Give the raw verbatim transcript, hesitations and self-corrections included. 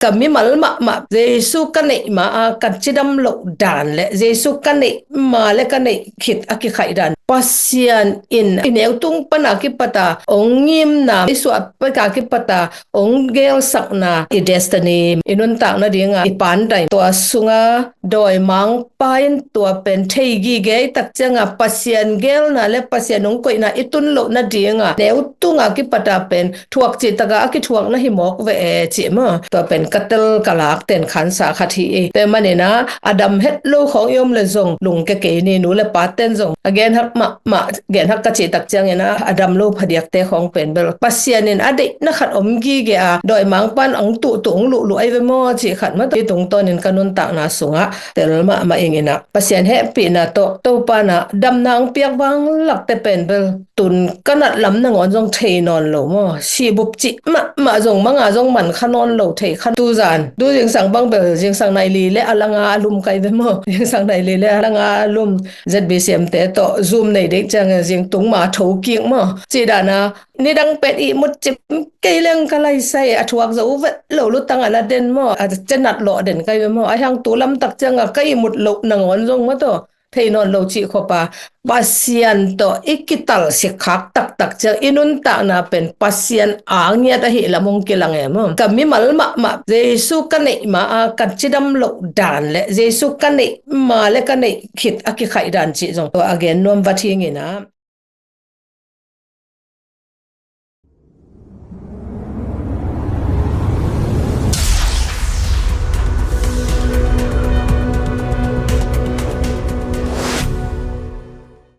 Ka mimal mahmah Jesu ka neih ma a ka cidam loh dan le Jesu ka neih ma le ka neih khit a kikhaih dan, Pasian in i neutung pana kipata ong ngimna, i suah peka kipata ong gelsakna, i destiny, i nuntakna dinga i pandain tua sunga dawimangpa in tua pen thei gige i tak cianga Pasian gelna le Pasian ong koihna i tun lohna dinga neutunga kipata pen thuak cih taka a kithuakna hi mawk ve e cih maw. Tua pen ka tel ka lak ten khansa khat hi e. Te manina a dam het lo khawng i om le zong lungke kei ni, nu le pa ten zong a genhak mahmah, genhak ka cih tak ciangina a dam lo phadiakte khawng pen bel Pasian in a deihna khat om gige a dawimangpan ang tuhtuh ong luhluh ai ve maw cih khat maw. Tua i tungtawnin ka nuntakna sungah tel mahmah ingina Pasian hehpihna tawh Topa na damna ang piak vanglakte pen bel tun ka nat lam nangawn zong thei nawn lo maw. Sibup cih mahmah zong manga zong man kha nawn lo thei kha. Tuzan tu zingsang bang bel zingsang nai li le a langa a lum kai ve maw. Zingsang nai li le a langa a lum Z B C M te tawh Zoom nei dek ciang zing tung ma tho kik maw. Ci dana nidang pen ihmut cim kei leng ka laisai a thuak zo vet lo lutang a na den maw, a cenat lawh den kai ve maw. A hiang tu lamtak cianga ka ihmut loh nangawn zong maw tawh thei nawn lo cih khawpa Pasian tawh i kitalsik khak taktak ciang i nuntakna pen Pasian a ngiat ahi lam ong kilang e maw. Ka mimal mahmah Jesu ka neih ma a ka cidam loh dan le Jesu ka neih ma le ka neih khit a kikhaih dan cih zong tua a gen nuam va thingina